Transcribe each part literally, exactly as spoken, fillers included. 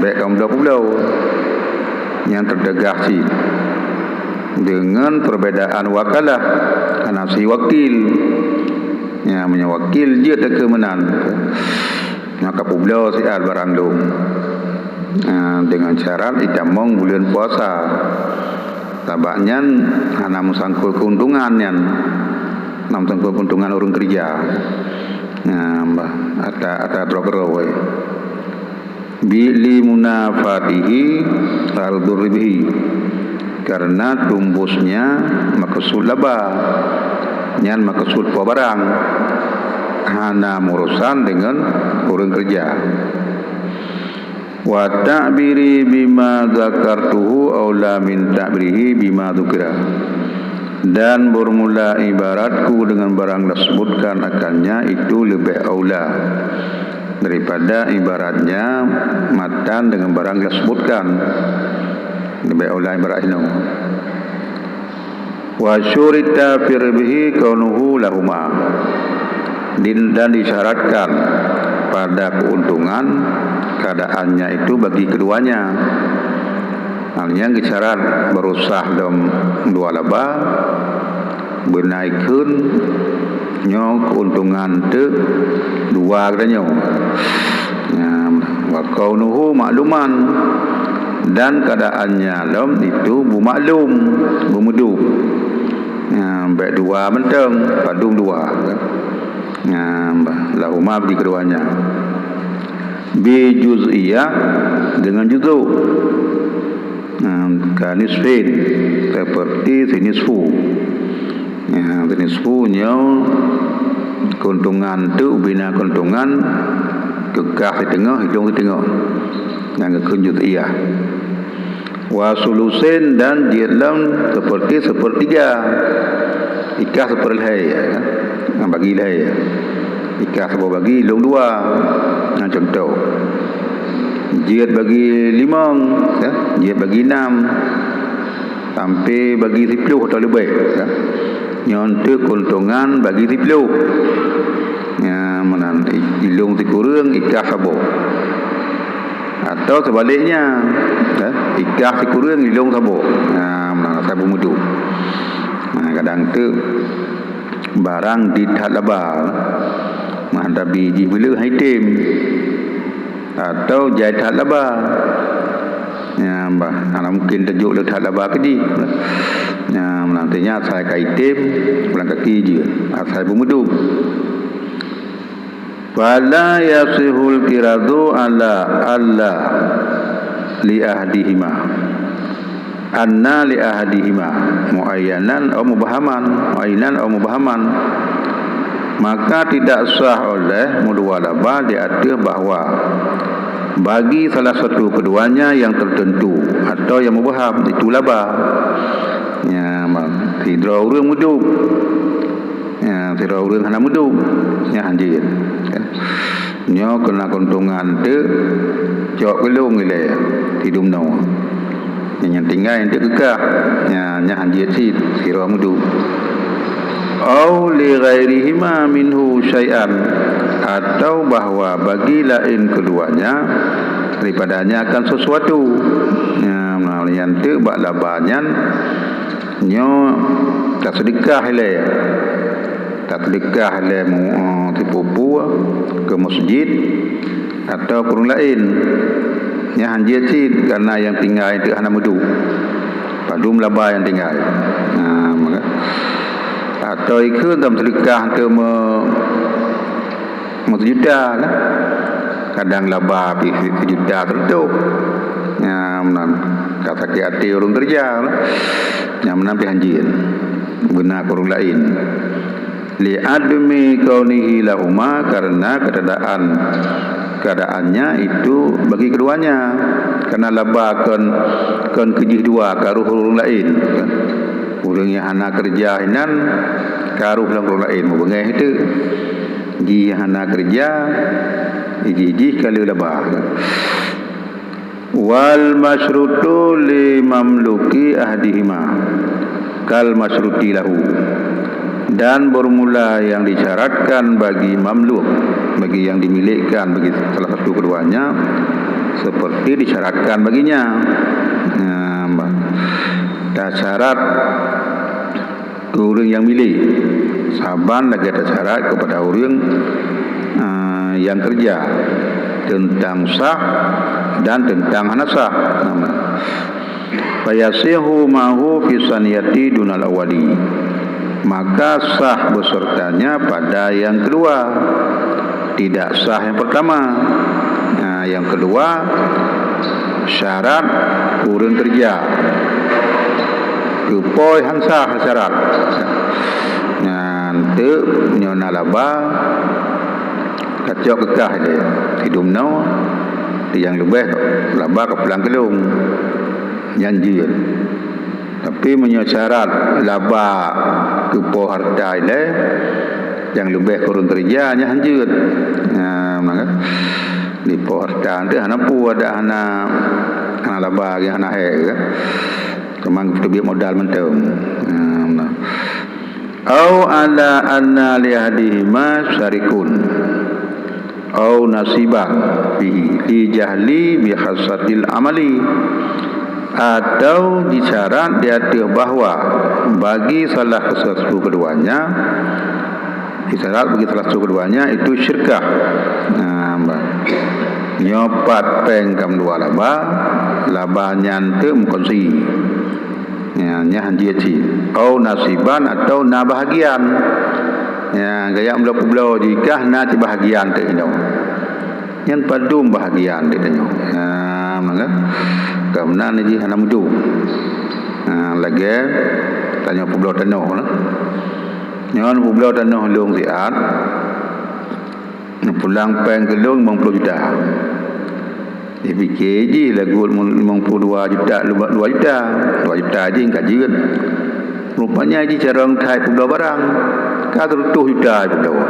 Bèk kamoe bloe-bloe. Nyan teuteugah cit. Deungon perbedaan wakalah, hana si wakil. Nyan meunyoe wakil jeuet teuka meunan, nyan kapeubloe siat barang lôn. Ah, deungon syarat itamong buleuen puasa. Sabab nyan hana meusangkot keuntungan nyan. Hana meusangkot keuntungan ureueng keureuja. Nah, bah, ata, ata droe keudroe. Bi li munafatihi al-dhurri bihi. Karena tumbusnya maksud laba. Nyan maksud po barang. Hana meurusan deungon ureueng keureuja. Wa ta'biri bima dzakartuhu aula min ta'birihi bima dzukira. Dan bermula ibaratku dengan barang disebutkan akannya itu lebih aula daripada ibaratnya matan dengan barang disebutkan. Lebih aula ibarat inoe. Wa syurita fi ribhi kaunuhu lahuma. Din-, dan disyaratkan pada keuntungan keadaannya itu bagi keduanya. Artinya disyarat beurusah lom dua laba, beuna ikheun nyoe keuntungan teuk dua geutanyoe. Nah, wa kaunuhu makluman, dan keadaannya lom itu beumaklum, beumeudup. Nah, bèk dua mantong, padum dua. Nah, lahuma bagi keduanya. Bi juz'iyah dengan juzuk. Nah, ka nisfain, seperti si nisfu. Ya, si nisfu nyoe keuntungan teuk bina keuntungan, keukah siteungoh, ilong siteungoh. Nyang geukheun juz'iyah. Wa sulusain, dan jeuet lom seperti sepertiga. Ikah seperlhèe, ya. Nah, bagi lhèe, ya. Ikah saboh bagi, ilong dua. Nah, contoh. Jeuet bagi limong, ya. Jeuet bagi nam. Sampai bagi siploh atau leubeh, ya. Nyoe teuk keuntungan bagi siploh. Ya, meunan, ilong sikureueng, ikah saboh. Atau sebaliknya, ya, ikah sikureueng, ilong saboh. Ya, meunan, saboh meudup. Nah, kadang teuk barang jithat laba. Meuhan tabi jih beuleueh item. Atau jai that laba. Nyan bah, hana mungken tajok le that laba keu jih. Nyan, nantinya asai ka item, pulang kaki jeuet, asai beumeudup. Fala yasihul qiradu ala alla li ahdihima. Anna li ahadihima muayyanan au mubhaman, muayyanan au mubhaman. Maka tidak sah oleh meudua laba di ateueh bahwa bagi salah satu keduanya yang tertentu atau yang mubham, itu laba. Ya, sidroe ureueng meudup. Ya, sidroe ureueng hana meudup. Nyan hanjeuet. Nyoe keunan keuntungan teuk, cok keu lôn ilèe, sidum noe. Nyang tinggai teuk keukah, nyan, nyan hanjeuet cit, sidroe meudup. Au li ghairihima minhu syai'an, atau bahwa bagi laén keduanya daripadanya akan sesuatu. Nyan, nyan teuk bak laba nyan, nyoe taseudeukah ilèe. Taseudeukah lé mu-, eh, sipupu keu meuseujid atau keu ureueng laén. Nyan hanjeuet cit, kareuna nyang tinggai teuk hana meudup. Padum laba nyang tinggai. Nah, maka, atau ikheun tam seudeukah teuk meu-, meuseujuta lah. Kadang laba pih seujuta seureutôh. Nyan meunan. Ka sakét até ureueng keureuja lah. Nyan meunan pih hanjeuet. Beuna keu ureueng laén. Li admi kaunihi lahuma, karena keadaan, keadaannya itu bagi keduanya. Karena laba kon, kon keu jih dua, ka roh ureueng laén, kan? Ureueng nyang hana keureuja inan ka roh lam ureueng laén, meubeungéh itu. Jih nyang hana keureuja, jih-jih ka lheueh laba. Wal masyrutu li mamluki ahadihima kal masyruti lahu. Dan bermula yang disyaratkan bagi mamluk, bagi yang dimilikkan, bagi salah satu keduanya, seperti disyaratkan baginya. Nah, tasyarat keu ureuëng nyang milék, saban lagée tasyarat kepada ureuëng, eh, nyang kerja tentang sah dan tentang hana sah. Nah, fayasihu ma'ahu fi saniyati dunal awali. Maka sah besertanya pada yang kedua. Tidak sah yang pertama. Nah, yang kedua, syarat ureuëng kerja. Keu po han sah syarat. Nyan teuk nyoe na laba, kacok keukah lé. Sidum noe, nyang leubeh laba ka pulang keu lôn. Nyan jeuet. Tapi meunyoe syarat laba keu po hareuta ilée, nyang leubeh keu ureuëng keureuja nyan han jeuet. Nah, maka di po hareuta teuh hana peue, adak hana, hana laba, hana hék, kan? Teuma geuteubiet modal mantong. Nah, nah. Au ala anna li ahadihima syarikun au nasiban fihi li jahli bi khassatil amali, atau disyarat di ateueh bahwa bagi salah satu keduanya, disyarat bagi salah satu keduanya itu syirkah. Nah, bah. Nyoe pat péng ka meudua laba, laba nyan teuk meukunsi. Ya, nyan jeuet cit. Au nasiban atau na bahagian. Ya, gaya meubloe-peubloe jih kah na cit bahagian teuk inoe. Nyan padum bahagian teuk inoe. Ya, maka ka meunan jih hana meudum. Ha, lagée tanyoe peubloe tanoh lah. Nyoe peubloe tanoh lôn siat. Pulang péng keu lôn limong ploh juta. Jipike jih lagot limong ploh dua juta, dua juta. Dua juta jih ka jeuet. Rupanya jih carông that peubloe barang. Ka seratus juta peubloe.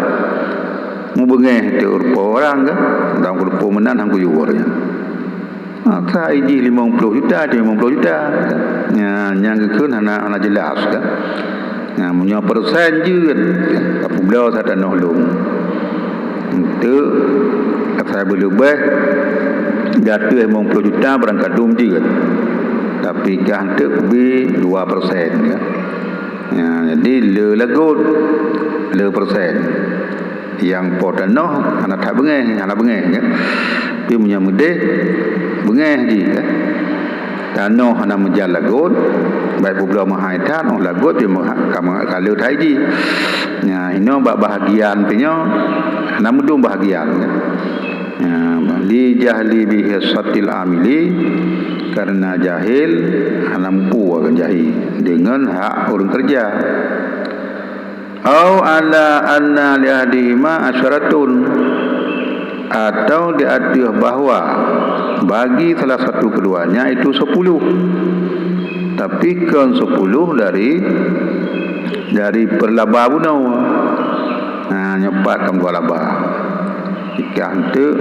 Mubeungéh teuk rupa barang ka. Dalam rupa meunan han kuyue nyan. Asa ijih limong ploh juta, limong ploh juta. Nya, nyang geukheun hana, hana jelas, kan? Nya, meunyoe persen jeuet, ka peubloe sa tanoh lôn. Enteuk, asa beuleubeh, di ateueh limong ploh juta barang ka dum jeuet. Tapi kah enteuk bi dua persen, kan? Nya, jadi le lagot, le persen. Nyang po tanoh hana that beungéh, hana beungéh, ya. Tapi meunyoe meudeh, beungéh jih, ya. Tanoh hana meujan lagot, baik peubloe meuhai that, oh lagot pih meuha-, ka meuha-, ka le that jih. Nah, inoe bak bahagian pih nyoe, hana meudum bahagian, ya. Nah, li jahli bi hissatil amili, karena jahil, hana mupu akan jahi, deungon hak ureuëng keureuja. Au ala anna li ahadihima asyaratun, atau di ateueh bahwa bagi salah satu keduanya itu sepuluh, tapi kon sepuluh dari, dari peurlaba bunoe. Ha, nyoe pat ka meudua laba. Jika enteuk,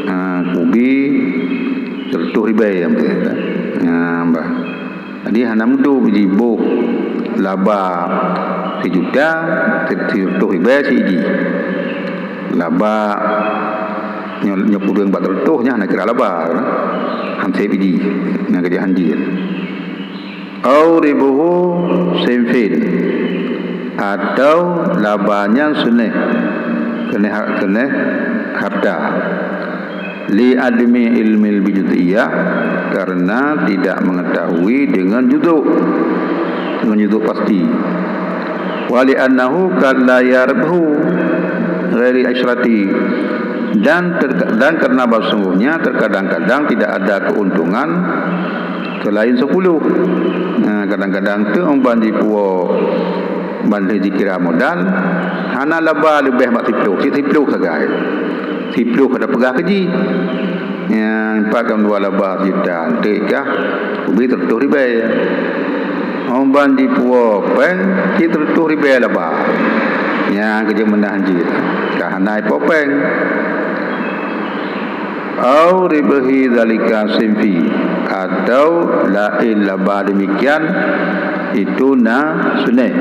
ha, kubi seratus ribèe, ha, bah. Jadi hana meudum jiboh laba sijuta, siratus ribèe siji. Laba nyoe, nyoe peureulèe bak siratus nyan hana kira laba, kan? Han sép iji, nyang keujeuet han jeuet. Au ribuhu sinfin, atau laba nyan seuneh, keuneh ha-, keuneh harta. Li adami ilmil bijuz'iyah, karena tidak mengetahui dengan juzuk, dengan juzuk pasti. Wa li annahu qad la yarbhu ghairi asyrati, dan ter-, dan karena bahwa sesungguhnya terkadang-kadang tidak ada keuntungan selain sepuluh. Nah, kadang-kadang tu ban jipuwoe, ban lheueh jikira modal, hana laba leubeh bak siploh, cit siploh sagai. Siploh ka tapeugah keu jih. Nyang pat ka meudua laba sijuta, enteuk kah ubé siratus ribèe. Óh ban jipuwoe péng, cit siratus ribèe laba. Nyang keujeuet meunan jeuet, ka hana jipuwoe péng. Au ribhi dzalika sinfi, atau laén laba demikian, itu na seuneh.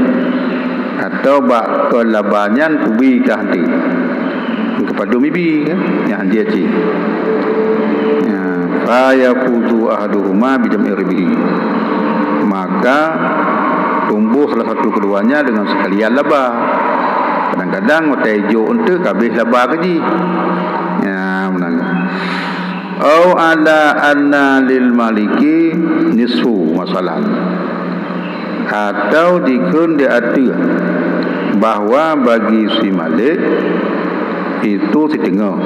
Atau bak kon laba nyan kubi kah enteuk. Padum ibi, kan? Nyang hanjeuet cit. Ya, fa yafuzu ahaduhuma bi jam'i ribihi. Maka tumbuh salah satu keduanya dengan sekalian laba. Kadang-kadang watèe jok eunteuk ka abéh laba keu jih. Ya, meunan. Au ala anna lil maliki nisfu masalan. Atau jikheun di ateueh bahwa bagi si malik itu siteungoh.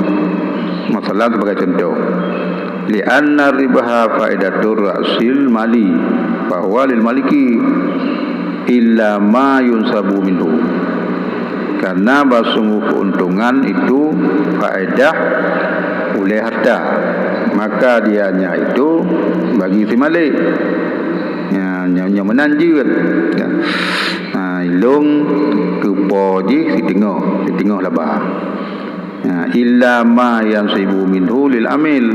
Masalah sebagai contoh, li anna ribaha faidatur ra'sil mali, bahwa lil maliki illa ma yunsabu minhu. Karena bahsungguh keuntungan itu faedah ulèh harta, maka dianya itu bagi si malik. Ya, nyoe, nyoe meunan jeuet. Ya. Ha, ilôn keu po jih siteungoh, siteungoh laba. Ya, illa ma yansibu minhu lil amil,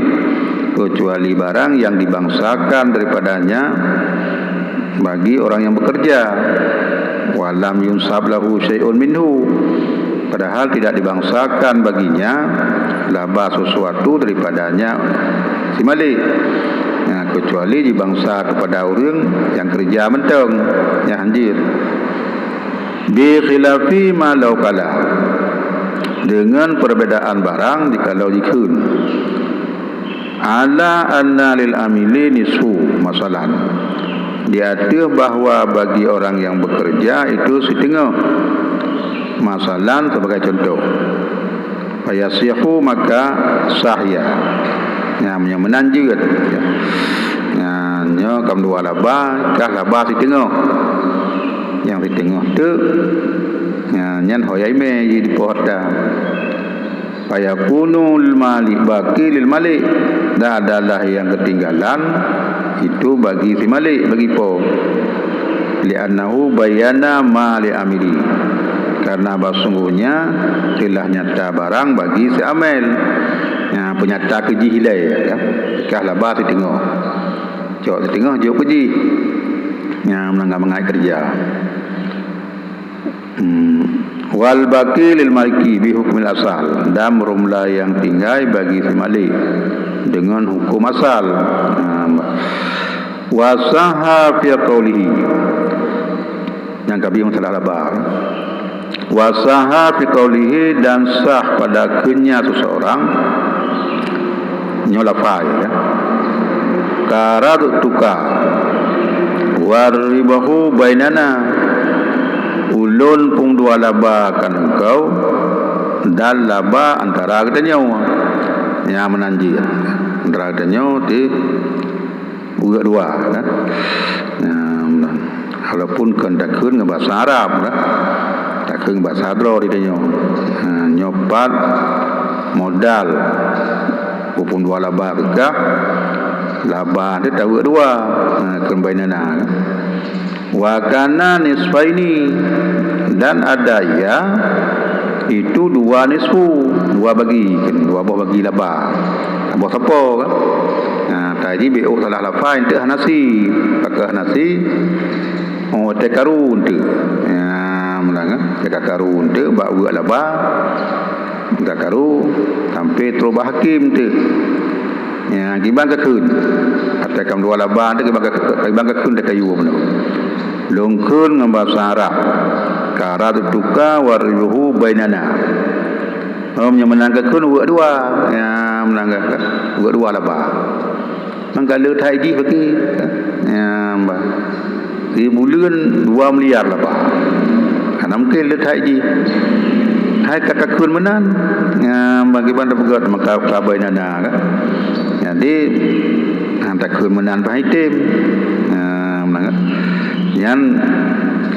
kecuali barang yang dibangsakan daripadanya bagi orang yang bekerja. Walam yunsab lahu syai'un minhu, padahal tidak dibangsakan baginya laba sesuatu daripadanya si malik. Ya, kecuali dibangsa kepada ureueng nyang keureuja mantong, nyang hanjeuet. Bi khilafi ma laukala, dengan perbedaan barang jikalau jikheun. Ala anna lil amili nisfu, masalan. Di ateueh bahwa bagi orang yang bekerja itu siteungoh. Masalan, sebagai contoh. Fayasihu, maka sah ia. Nyang, nyang meunan jeuet. Ya. Nyang, nyoe ka meudua laba, kah laba siteungoh. Nyang siteungoh teuk, nyang, nyan ho nyang imè jih dipoh harta. Fayakunul mali baki lil malik, dan adalah yang ketinggalan itu bagi si malik, bagi po. Li'annahu bayyana ma li amili. Karena bahsungguhnya telah nyata barang bagi si amil. Nyang peunyata keu jih ilèe, ya. Kah laba siteungoh. Cok siteungoh jok keu jih. Nyang meunangga mangat keureuja. Hmm. Wal baki lil maliki bi hukmil asal, dan meurumla nyang tinggai bagi si malik deungon huköm asal. Nah, wa sahha fi qaulihi. Nyang ka abéh masalah laba. Wa sahha fi qaulihi, dan sah pada kheunnya seseorang. Nyoe lafai, ya. Qaradtuka wa ribahu bainana. Ulôn pung dua laba kan engkau, dan laba antara geutanyoe. Nyang meunan jih. Antara geutanyoe di uek dua, kan? Nah, walaupun kon takheun ngon bahasa Arab, kan? Takheun ngon bahasa droe di tanyoe. Nah, nyoe pat modal. Bukon dua laba keu kah, laba teuh taweuek dua. Nah, kheun bainana, kan? Wa kana nisfaini, dan ada ia itu dua nisfu, dua bagi, dua boh bagi laba. Boh sapo, kan? Nah, tadi beu salah lafai teuh hana si, pakon hana si. Oh, takaru teuh. Ya, meunan, kan? Takaru teuh bak uek laba. Takaru sampai trok bak hakim teuh. Ya, kiban ka kheun. Ateueh kam dua laba teuh kiban ka, kiban ka kheun teuh kayue meunan. Lôn kheun ngon bahasa Arab. Qaradtuka wa ribahu bainana. Oh, nyang meunan ka kheun uek dua. Ya, meunan ka, uek dua laba. Mangka le that jih bagi, ya, bah. Di buleuen dua miliar laba. Hana mungken le that jih. Hai ka takheun meunan. Ya, bagi ban tapeugöt maka ka bainana, kan. Jadi, han takheun meunan pah item. Ya, meunan, kan. Nyan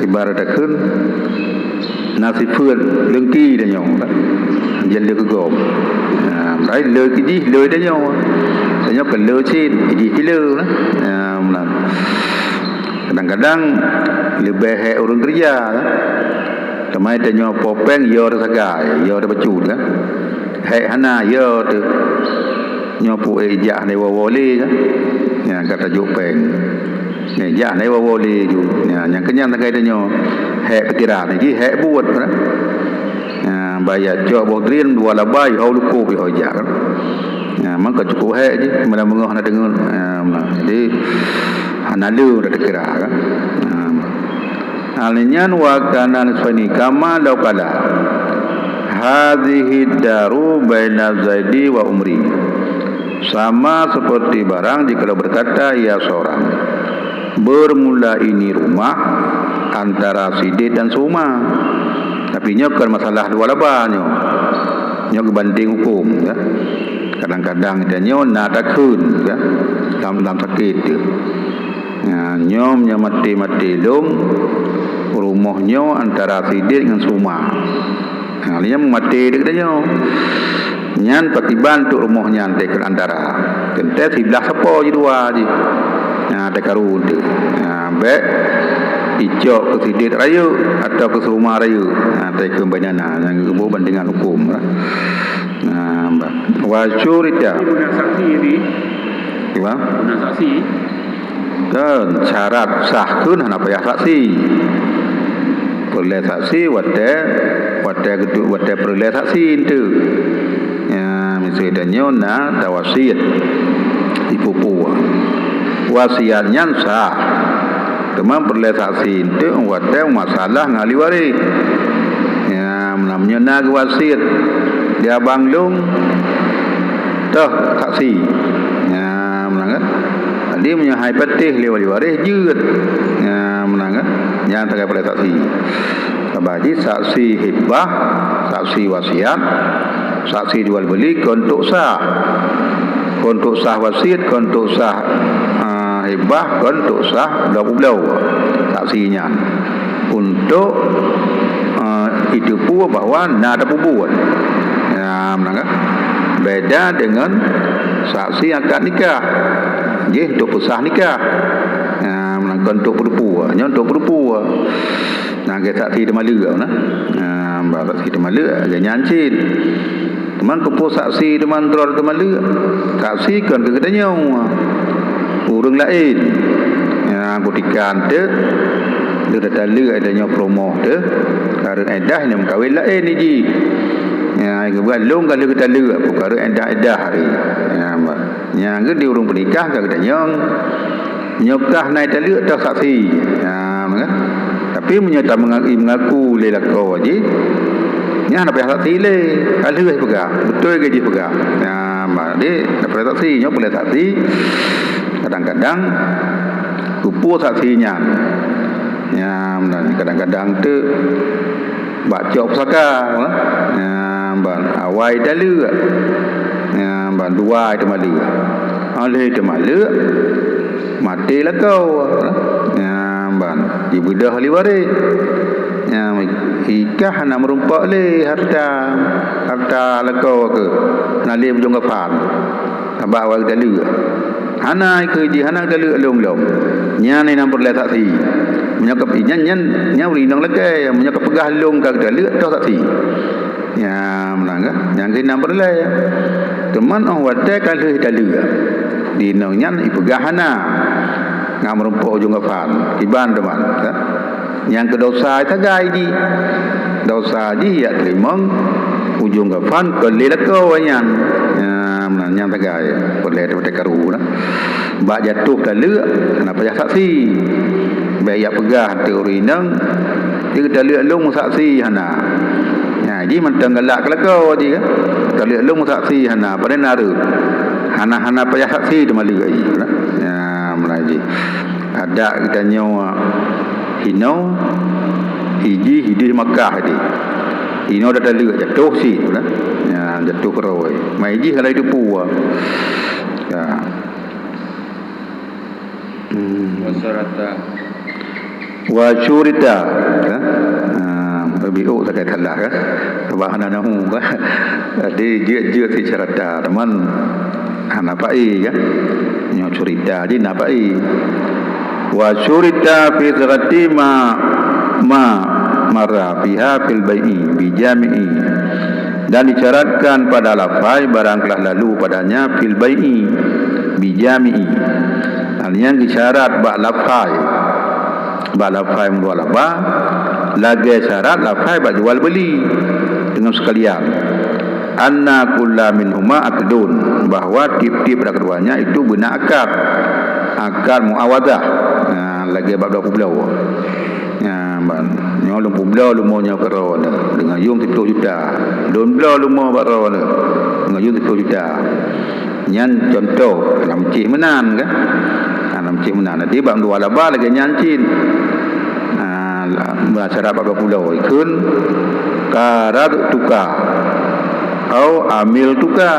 ibarat takheun na sifeuet leungki tanyoe, kan? Jeuet le keu gob. Ha, berarti le keu jih, le tanyoe. Tanyoe kon le cit, jih pih le, kan? Ha, meunan. Kadang-kadang leubeh hék ureueng keureuja, kan? Teuma tanyoe po péng, yo teuh sagai, yo teuh bacut, kan? Hék hana, yo teuh. Nyoe pu ék jak hana iwoe-woe lé, kan? Nyan ka tajok péng. Nyan jak hana iwoe-woe lé ju. Nyan, nyang keunyan sagai tanyoe hék pikiran, jih hék buet, kan? Nyan, Baya cok boh green dua labai, hau lukôb, hau jak kan. Ya, maka cukup hek je, malam beungoh na deungon. Ya, nah, jadi, hana le dah terkira kan. Ya, nah. Hal nyan wa kana nisfaini kama law qala, "Hadhihi daru baina Zaidi wa Umri." Sama seperti barang jikalau berkata ia seorang, "Bermula ini rumah antara si Ded dan si Uma." Tapi nyoe kon masalah dua laba nyoe. Nyoe geubandeng huköm, ya. Kadang-kadang tanyoe na takheun, ya, lam, lam sakét tu. Ya, nyoe meunyoe maté-maté lom, rumoh nyoe antara si Ded ngon si Uma. Ha, lé nyan maté di geutanyoe. Nyan pakiban untuk rumoh nyan teuh keu antara. Teuntèe siblah sapo jih dua jih. Ha, teukaru teuh. Ha, bèk icok keu si Ded rayeuk atau keu si Uma rayeuk. Ha, teuh keu bainana nyang geuboh bandengan huköm lah. Ha, bah. Wa syurita. Ini guna saksi, Ri. Gimana? Guna saksi. Kan syarat sah kheun hana payah saksi. Peureulèe saksi watèe, watèe geutu-, watèe peureulèe saksi enteuk. Ya, miseue tanyoe na tawasiet ipupu. Wasiat nyan sah. Teuma peureulèe saksi enteuk watèe masalah ngon ahli waréh. Ya, meunan meunyoe na geuwasiet di abang lôn, toh saksi. Ya, meunan kan? Jadi meunyoe hai patéh lé wali waréh jeuet. Ya, meunan kan? Nyan sagai peureulèe saksi. Sabab jih saksi hibah, saksi wasiat, saksi jual beli kon untuk sah. Kon untuk sah wasiat, kon untuk sah, ah, hibah, kon untuk sah bloe-bloe saksi nyan. Untuk, ah, iteupeue bahwa na tapeubuet. Ya, meunan kan? Beda dengan saksi akad nikah. Jih untuk peusah nikah. Ya, meunan kon untuk peudeupu. Nyoe untuk peudeupu. Nah, lagèe saksi teumaleuek nah. Nah, bah saksi teumaleuek lagèe nyan cit. Teuma keupeue saksi teuma droe teumaleuek? Saksi kon keu geutanyoe. Ureueng laén. Ya, kutika teuk, lheueh tataleuek tanyoe peurumoh teuh, kareueng iddah nyang meukawen laén jih. Ya, geupeugah lôn ka lheueh geutaleuek, kareueng iddah-iddah hari. Ya, bah. Nyang geuh di ureueng peunikah ka geutanyoe. Nyoe kah na taleuek toh saksi. Ha, kan? Tapi meunyoe ta meunga-, mengaku lé lakoe jih, nyan hana payah saksi lé. Ka lheueh peugah. Beutôi keu jih peugah. Ha, jadi hana payah saksi, nyoe peureulèe saksi. Kadang-kadang keupeue saksi nyan. Ya, kadang-kadang teuk bak cok pusaka, ya, ban awai taleuek, ya, ban dua teumaleuek. Óh lheueh teumaleuek, maté lakoe, ya, ban jibeudôh ahli waréh. Ya, i kah hana meurumpok lé harta, harta lakoe keuh, hana lé bujông gafan. Sabab awai geutaleuek. Hana ikeu jih, hana geutaleuek lôn-lôn. Nyan inong peureulèe saksi. Meunyoe ka, nyan, nyan, nyan ureueng inong lakèe. Meunyoe ka peugah lôn ka geutaleuek, toh saksi. Ya, meunan kan? Nyan keuh inong peureulèe. Teuma óh watèe ka lheueh taleuek, di inong nyan ipeugah hana. Ngon meurumpok ujông gafan. Kiban teuma, kan? Nyang keu dosa sagai jih. Dosa jih jak teurimong ujông gafan kon lé lakoe nyan. Nyan, nyan sagai. Peureulèe teupeuteukaru dah. Bak jatoh taleuek, hana payah saksi. Bèk jak peugah teuk ureueng inong, "Jih taleuek lôn meusaksi," hana. Nyan, jih mantong galak keu lakoe jih kan. "Taleuek lôn meusaksi," hana. Padahai na rhot. Hana, hana payah saksi teumaleuek jih. Nyan, meunan jih. Adat geutanyoe hinoe, ijih, ideh Makkah ideh. Hinoe dah taleuek jatoh cit, nah. Ya, jatoh keurôi. Mai ijih kalau itu pua. Ya. Hmm. Wa syurita. Wa syurita. Ya. Ha, lebih oh tak salah kan. Sebab hana nahu kan. Jadi jeuet-jeuet si syarata teman. Ha, na pa'i kan? Nyoe syurita jih na pa'i. Wa syurita fi sigati ma, ma marra fiha fil bai'i bi jami'i. Dan disyaratkan pada lafai barang telah lalu padanya fil bai'i bi jami'i. Hal nyang disyarat bak lafai. Bak lafai meudua laba, lagèe syarat lafai bak jual beli. Deungon sekalian, anna kulla minhuma aqdun, bahwa tiep-tiep daripada keduanya itu beuna akad, akad muawadah. Nah, lagée bak bloe peubloe. Nah, ban, nyoe lôn peubloe leumo nyoe keu droeneuh deungon yuem siploh juta. Lôn bloe leumo bak droeneuh deungon yuem siploh juta. Nyan contoh, hana meucéh meunan kan? Hana meucéh meunan. Jadi bak dua laba lagée nyan cit. Ha, la-, meusyarat bak dua puluh ikheun, "Qaradtuka au amiltuka."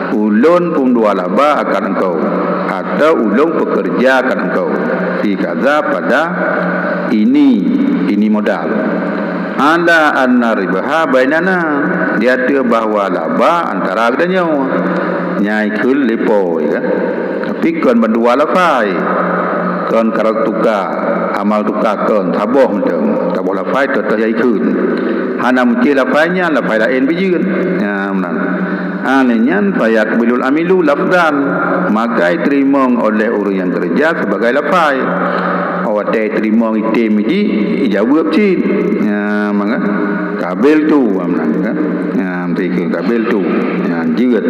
Ulôn peudua laba akan engkau, atau ulôn pekerja akan engkau. Fi kaza, pada ini, ini modal. Ala anna ribha bainana, di ateueh bahwa laba antara geutanyoe. Nyan ikheun lé po, ya kan? Tapi kon bandua lafai. Kon qaradtuka, amiltuka kon, saboh mantong. Saboh lafai toh-toh ya ikheun. Hana meucéh lafai nyan, lafai laén beujeuet. Ya, meunan. Ha, lé nyan fayaqbilul amilu lafzan, maka iteurimong oleh ureuëng nyang keureuja sibagai lafai. Watée iteurimong item jih, ijaweueb cit. Ya, maka qabiltu, ha, meunan kan. Ya, meunan ikheun qabiltu. Ya, jeuet.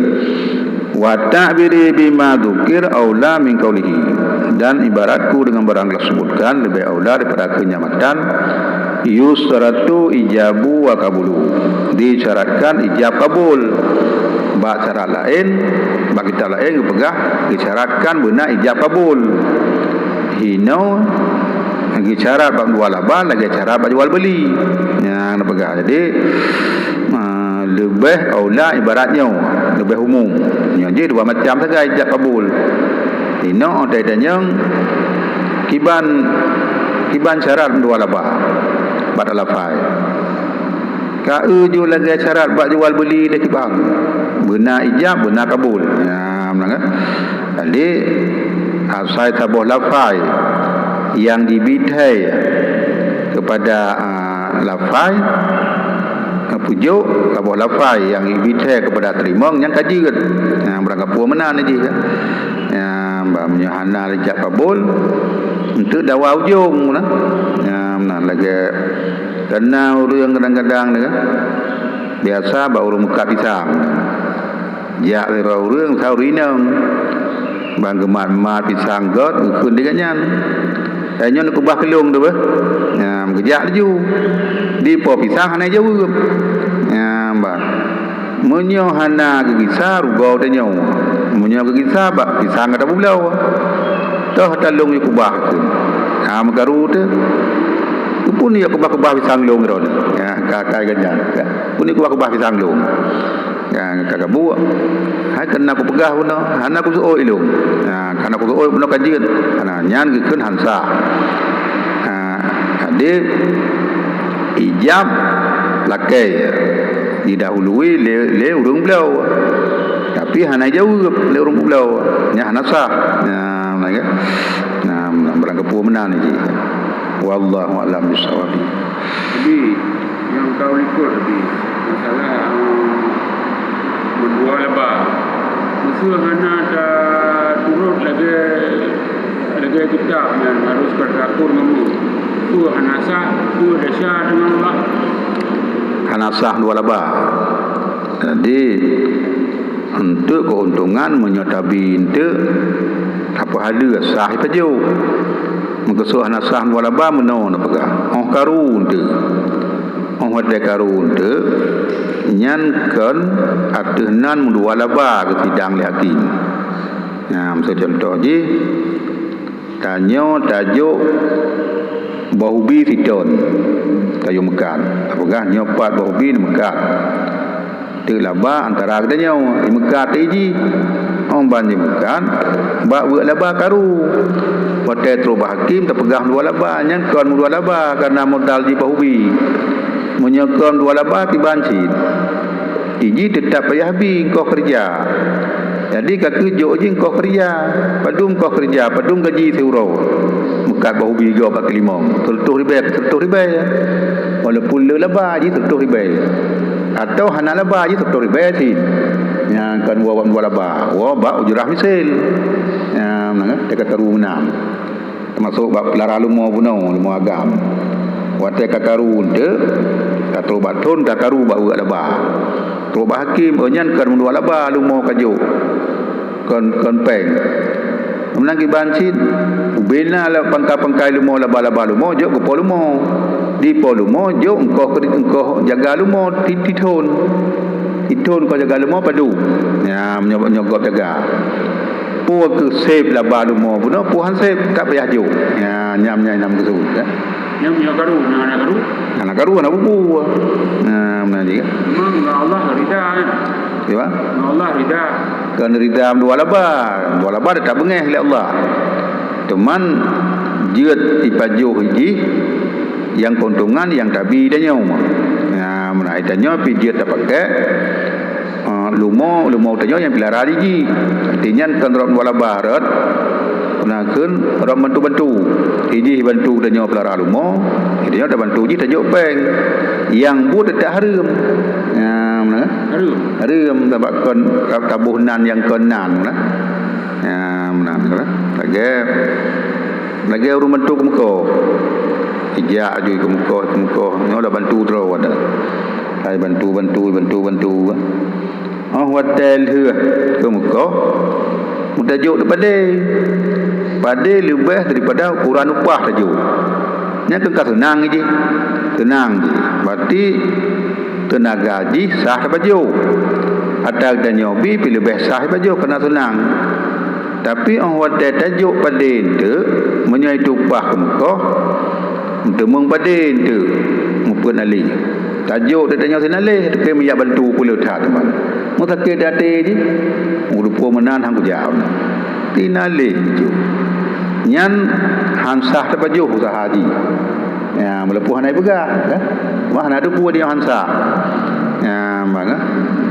Wa ta'biri bima dzukir aula min qaulihi. Dan ibaratku dengan barang tersebutkan lebih aula daripada kenyamatan, yustaratu ijabu wa qabulu. Disyaratkan ijab kabul. Bak syarat laén, bak kitab laén geupeugah disyaratkan beuna ijab kabul. Hinoe geusyarat bak dua laba lagée syarat bak jual beuli. Nyang neupeugah. Jadi, ah, leubeh aula ibarat nyoe, leubeh umum. Nyoe jih dua macam sagai ijab kabul. Hinoe teuh tanyong kiban, kiban syarat dua laba bak lafai. Ka eu ju lagée syarat bak jual beuli deh kibang. Beuna ijab, beuna kabul. Ya, meunan kan? Jadi, asai saboh lafai yang dibithai kepada, ah, lafai, peujok saboh lafai yang dibithai kepada teurimong nyang ka jeuet. Nyang beurangkapeue meunan jih kan. Ya, bah meunyoe hana ijab kabul, untuk dawa ujong meunan. Ya, meunan lagée Kana ureuëng kadang-kadang ni kan, biasa bak ureuëng meukat pisang. Jak sidroe ureuëng, sa ureuëng inong. Ban geumat-mat pisang gét, geukheun lé gobnyan. Hai nyoe neukeubah keu lôn teuh beh. Nyan, geujak laju. Dipo pisang hana jaweueb. Nyan, bah. Meunyoe hana geugisa rugoe tanyoe, meunyoe geugisa bak pisang gata peubloe, toh talông yue keubah kheun. Ha, meukaru teuh. Keupeue yue keubah-keubah pisang lông droeneuh? Ya, ka, ka gobnyan. Ya. Peue yue keubah-keubah pisang lông? Ya, ka gabuek. Hai keunan kupeugah bunoe, hana kuseuôt ilông. Ya, hana kuseuôt bunoe ka jeuet. Hana, nyan geukheun han sah. Ha, jadi ijab lakée. Didahului lé, lé ureuëng bloe. Tapi hana jaweueb lé ureuëng bloe. Nyan hana sah. Nah, meunan kan? Nah, meunan barangkapeue meunan jih. Wallahu a'lam bissawab. Jadi, nyang ka likot tadi, masalah, eh, meudua laba. Meuseuh hana taturot lagée Lagée kitab nyan harôh ka teuatur ngon mu. Peue hana sah, peue desya deungon Allah. Hana sah dua laba. Jadi, untuk keuntungan meunyoe tabi eunteuk, tapeuhaleue sah ipajoh. Meukeusut hana sah dua laba meunoe neupeugah. Óh karu eunteuk. Óh watée karu eunteuk, nyan kon ateueh nan meudua laba geusidang lé hakim. Nah, miseu cuntoh jih, tanyoe tajok boh ubi siton, tajok meukat. Tapeugah nyoe pat boh ubi neumeukat. Teuk laba antara geutanyoe, imeukat teuk jih. Óh ban jimeukat, bak weuek laba karu. Watée trok bak hakim, tapeugah meudua laba, nyan kon meudua laba, kareuna modal jih boh ubi. Meunyoe kon dua laba kiban cit, iji teutap payah bi engkoh keureuja. Jadi, ka keuh jok jih engkoh keureuja. Padum engkoh keureuja, padum gaji siuroe. Meukat bak ubi gob bak keulimong. Seureutôh ribée, seureutôh ribée. Walaupun le laba jih seureutôh ribée. Atau hana laba jih seureutôh ribée cit. Nyang kon woe bak dua laba. Woe bak ujrah misil. Nyang meunan, teuka karu meunan. Teumasok bak peulara leumo bunoe, leumo agam. Watée ka karu eunteuk, Ka trok bak thon, ka karu bak weuek laba. Trok bak hakém, oh nyan kon meudua laba leumo ka jok. Kon, kon péng. Meunan kiban cit, ubena lah pangkai-pangkai leumo, laba-laba leumo, jok keu po leumo. Di po leumo, jok engkoh, engkoh jaga leumo, ti-, tithon. Tithon engkoh jaga leumo padum. Ya, meunyoe, meunyoe gob jaga. Peue keu sép laba leumo bunoe, peue han sép, tak payah jok. Ya, nyam nyang nam geusut, ya. Nyam nyoe karu, na, na karu. Na karu, na bubu. Nah, meunan jih, kan? Memang Allah rida, kan? Ya, Pak? Allah rida. Kon rida dua laba. Dua laba dah tabeungéh lé Allah. Cuman jeuet ipajoh jih nyang keuntungan nyang tabi tanyoe. Nah, meunan tanyoe pi jeuet tapakék. Ah, leumo, leumo tanyoe nyang pilara jih. Arti nyan kon rot meulaba rot, na kheun rot bantu-bantu. Ijih bantu tanyoe pilara leumo, tanyoe tabantu jih tajok péng. Nyang buet teutap hareuem. Ya, meunan. Hareuem. Hareuem, sabab kon taboh nan nyang kon nan, meunan. Ya, meunan, meunan. Lagée, lagée ureuëng bantu keumeukoh. Ijak aju keumeukoh, keumeukoh. Nyoe lah bantu droe ada. Hai bantu, bantu, bantu, bantu. Oh, watée lheueh keumeukoh, meutajok di padé. Padé leubeh daripada ukuran upah tajok. Nyan keuh ka seunang jih. Seunang jih. Berarti teunaga jih sah tapajoh. Ata tanyoe bi pi leubeh sah ipajoh keunan seunang. Tapi óh watée tajok padé eunteuk, meunyoe itu upah keumeukoh, meuteumong padé eunteuk, meupeuet naleh. Tajok di tanyoe seunaléh, tapi meujak bantu peuleueh that teuma. Meusakét até jih, meureumpok meunan han kujak. Tinaléh jih. Nyan han sah tapajoh useuha jih. Ya, meuleupoh hana ipeugah, kan? Wah, hana teupeue dia han sah. Ya, maka,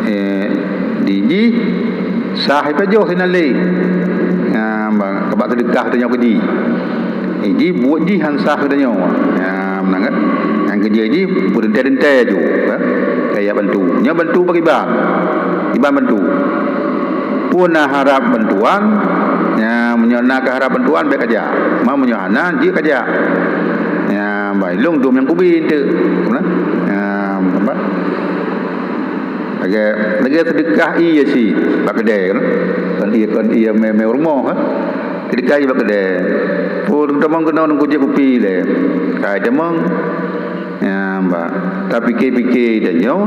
eh, di jih sah ipajoh seunaléh. Ya, maka, bak seudeukah tanyoe keu jih. Eh, jih buet jih han sah keu tanyoe. Ya, meunan kan? Nyang keujeuet jih beureuntée-reuntée ju, kan? Kaya bantu. Nyoe bantu bak iban. Iban bantu. Peue na harab bantuan, ya, meunyoe na keuharab bantuan, bék kajak. Ma meunyoe hana, jeuet kajak. Ya, bai lôn dum nyang kubi eunteuk. Nah, ya, apa? Lagée, lagée seudeukah ié si bak keudée, kan? Kon ié, kon ié mé, mé rumoh, kan? Seudeukah ié bak keudée. Peue tamong keunoe nunggu jeuet kupi lé. Kai tamong. Ya, bah. Tapike-pike tanyoe,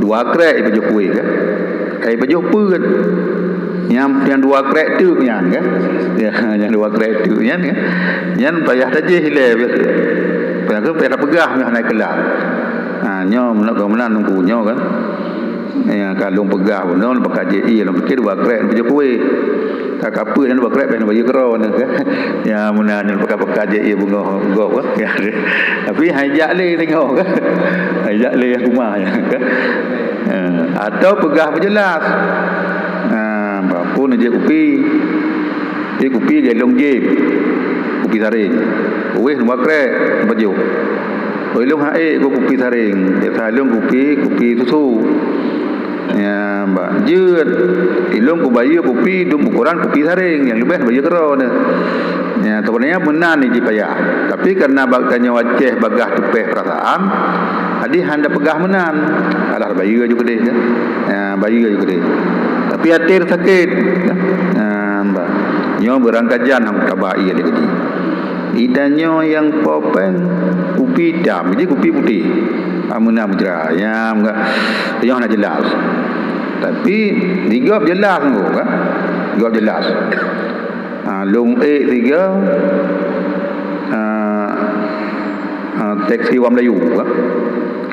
dua krek ipajoh kueh, kan? Kai ipajoh peuet. Nyang, nyang dua krek teuk nyan, kan? Ya, nyang dua krek teuk nyan, kan? Nyan payah tajih ilée, payah, payah tapeugah meuh hana keulak. Ha, nyoe meunan, meunan nunggu nyoe, kan? Ya, ka lôn peugah bunoe, lôn peukaji ié, lôn pikir dua krek, lôn pajoh kueh. Ka kapeue nyan dua krek, lôn bayeue keudroe nyoe, kan? Ya, meunan nyoe peuka-peuka jih ié beungoh gob, kan? Ya, tapi hai jak lé singoh, kan? Hai jak lé nyang kuma, kan? Ya. Atau peugah peujeulaih. Ha, bah, peue na jeuet kupi. Jeuet kupi lagée lôn jieb. Kupi saréng. Wéh dua krek, pajoh. Oi lôn han ék kupi saréng, biasa lôn kupi, kupi susu. Ya, bah, jeuet. Ilôn kubayeue kupi dum ukuran kupi saréng, nyang leubeh bayeue keudroe. Ya, sebenarnya meunan jih payah. Tapi karena bak tanyoe Aceh bagaih teupeh peurasaan, jadi han tapeugah meunan. Alah, bayeue aju keudeh, kan? Ya, bayeue aju keudeh. Tapi até sakét, kan? Ya, bah. Nyoe beurangkajan han taba ié lé keudeh. Di tanyoe nyang po péng kupi itam, jadi kupi putéh. Ah, meunan mujra. Ya, meuga-, nyoe hana jeulaih. Tapi di gob jeulaih sunggoh, kan? Gob jeulaih. Ha, lôn ék sigoe, ha, ha, teksi awak Meulayu, kan?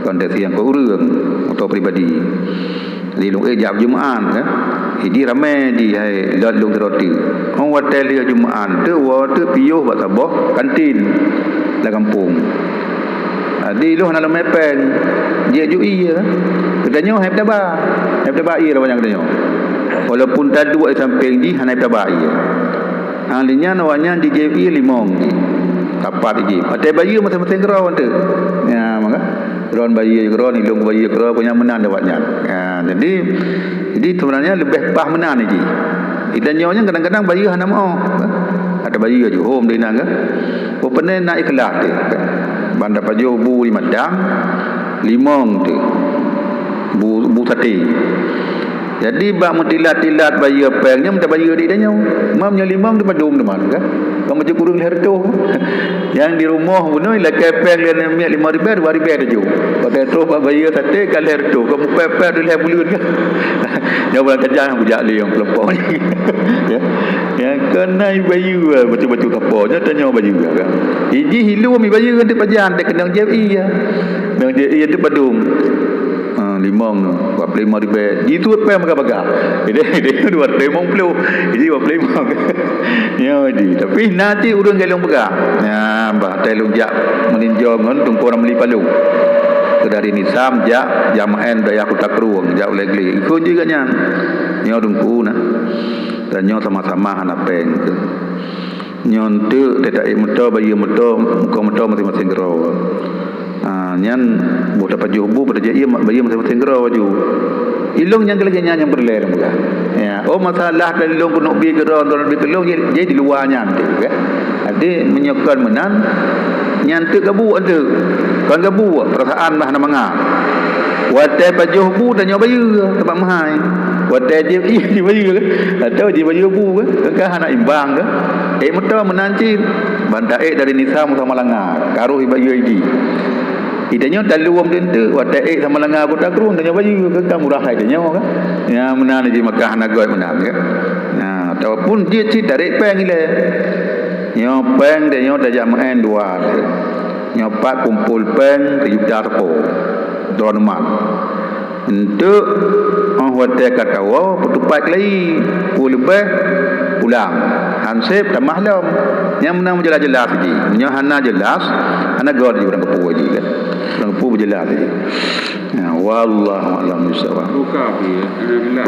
Kon teksi nyang keu ureuëng, moto pribadi. Jadi lôn ék jak Jumaat, kan? Jadi ramé di hai lot lôn sidroe teuk. Óh watée lheueh Jumaat teuk, woe teuk piôh bak saboh kantin lam gampông. Jadi lôn hana lôn mé péng, jeuet ju ié, kan? Geutanyoe hai taba, hai taba ié lom nyang geutanyoe. Walaupun taduek di sampéng jih hana taba ié. Ha, lheueh nyan awaknyan jijieb ié limong jih. Sapat jijieb. Watée bayeue maséng-maséng keudroe teuk. Ya, maka. Droen bayeue keudroe, ilôn bayeue keudroe, peue nyang meunan lé awaknyan. Ya, jadi, jadi sebenarnya leubeh paih meunan jih. Di tanyoe nyan kadang-kadang bayeue hana meuoh. Ada bayeue ju hom di nan, kan? Peue peunoh na ikhlaih teuh, kan? Ban tapajoh bu di matang, Limong tu. Bu, bu saté. Jadi, bak meutilat-tilat bayeue péng nyoe, minta bayeue di tanyoe. Mam nyoe limong tu padum teuma kan? Kan macam kureueng lhèe reutôh. Nyang di rumoh bunoe lakèe péng lhèe miet limong ribèe, dua ribèe tujoh. Watèe trôh bak bayeue saté ka lhèe reutôh, ka mupèe-pèe tu lhèe buleuen kan? Nyoe bulan kajang bujak lé nyang peuleumpok ni. Ya. Ya, keunan bayeue bacut-bacut sapo. Nyoe tanyoe bayeue kan. Iji hilu mi bayeue nanti pajan dek keunong jép iya. Keunong jép iya tu padum. Ha, limong tu, dua puluh lima ribèe. Jitu péng baga-baga. Jadi, jadi dua ratus lima puluh. Jadi dua puluh lima. Ya, jadi. Tapi nanti ureueng galong peugah. Ya, bah, tai lôn jak meulinjong ngon Teungku Ramli Palu. Ke dari Nisam jak Jamaen dayah Kuta Krueng, jak ulèe glé. Ikut juga nyan. Nyoe Teungku nah. Dan nyoe sama-sama hana péng tu. Nyoe enteuk teuta ék moto, bayeue moto, muka moto maséng-maséng keudroe. Ha, nyan boh tapajoh bu, boh tajak ié, bayeue maséng-maséng keudroe baju. Ilong nyang keulagèe nyan nyang peureulèe lôn peugah. Ya, oh masalah keu ilong keuneuk bi keudroe, keuneuk bi keu ilong, jadi di luwa nyan tu kan. Jadi meunyoe kon meunan, nyan teuk gabuek teuk. Kon gabuek, peurasaan bah hana mangat. Watèe pajoh bu tanyoe bayeue, teuma meuhai. Watèe jép ié jibayeue kan. Atau jibayeue bu kan. Kan hana imbang kan. Ék moto meunan cit. Ban taék dari Nisam Samalanga, karoh ibayeue idi. Itanyoe taluem teunteuk, watèe ék Samalanga Kuta Krueng, tanyoe bayeue kan, ka murah hai tanyoe kan. Ya, meunan jih maka hana göt meunan kan. Nah, ataupun jeuet cit tarek péng ilèe. Nyoe péng tanyoe tajak meu'en dua lé. Nyoe pat kumpul péng sijuta sapo. Droeneuh mat. Enteuk, oh watèe ka tawoe, peutupat keulayi, peuleubèh, pulang. Hansép tamah lom. Nyang meunan meujeulaih-jeulaih jih. Meunyoe hana jeulaih, hana göt jih ureueng keupeue jih kan. Ureueng keupeue beujeulaih jih. Ya, wallahu a'lam bishawab. Buka pih, ya. Alhamdulillah.